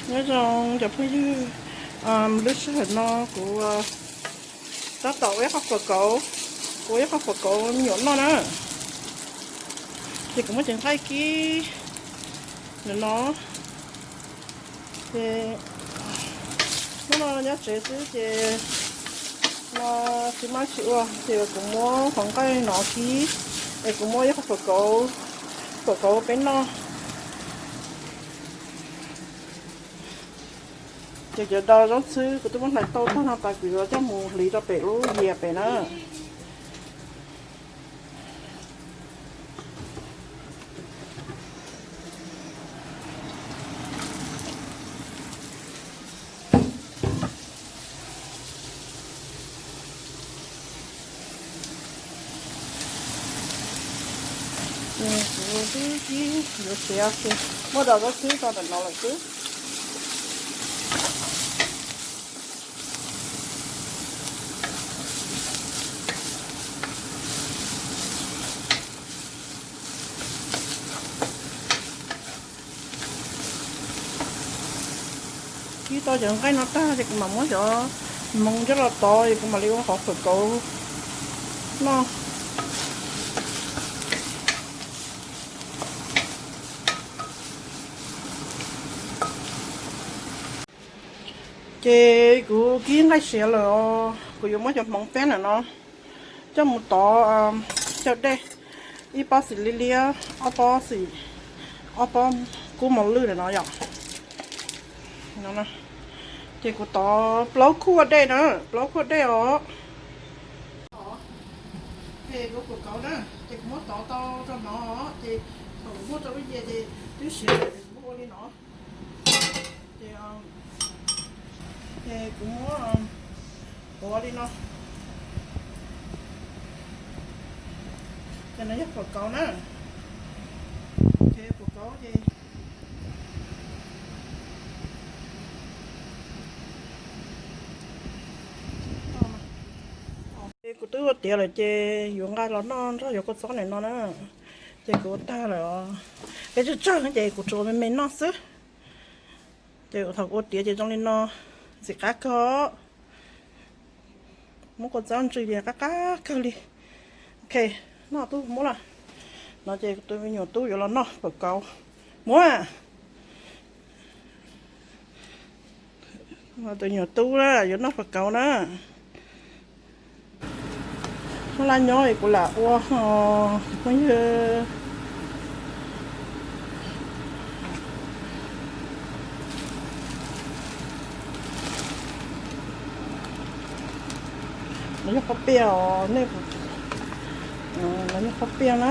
Nyob zoo cov phooj ywg, lub sij hawm no kuv tab tom ua ib qho fawm kauv, kuv ua ib qho fawm kauv me nyuam noj na. Ces kuv muab cov nqaij kib ntawm no, ces hnub no nyob tsev xwb ces no tsis muaj dab tsi ua ces kuv muab qhov nqaij no kib, es kuv muab ib qho fawm kauv, fawm kauv peb noj. Ces cov daus zaub ntxhwb kuv twb muab hlais tau tag no tas, kuv yuav coj mus hliv rau pem lub yias pem na. Kuv twb kib yuav siav, muab daus zaub ntxhwb tso ntawm no lawm xwb. Kib tau cov nqaij no tag ces kuv mam muab cov hmoov coj los tov, es kuv mam li ua qhov fawm kauv noj. Ces kuv kib nqaij siav lawm os, kuv yuav muab cov hmoov peb ntawm no coj mus tov xyaw dej, ib pob xim liab liab, ob pob xim, ob pob kub mos lwj ntawm no yom. Ces kuv tov plaub khuaj dej na, plaub khuaj dej os. Ces kuv fawm kauv na, ces kuv muab tov tau rau no, ces thaum kuv muab rau lub yias ces twb siav lawm, ces kuv muab ua li no. Ces, ces kuv muab tuav li no. Ces no yog fawm kauv na. Ces fawm kauv ces kuv twb ua tiav lawm ces yuav nqa los noj nrog yuav kua txob ntawm no na. Ces kuv ua tag lawm os. Peb tsawg tsawg ces kuv tsuas me me noj xwb. Ces thaum ua tiav ces zoo li no, ntxim qab kawg. Muab kua txob ntsw li qab qab kawg li. Ok, noj tub muab lawm. No ces tus me nyuam tub yuav los noj fawm kauv. Muab. Tus nyuam tub na yuav noj fawm kauv na. Noj laj nyob es kuv lam ua os phooj ywg. Los yog qhob piaj os nej, los yog qhob piaj na.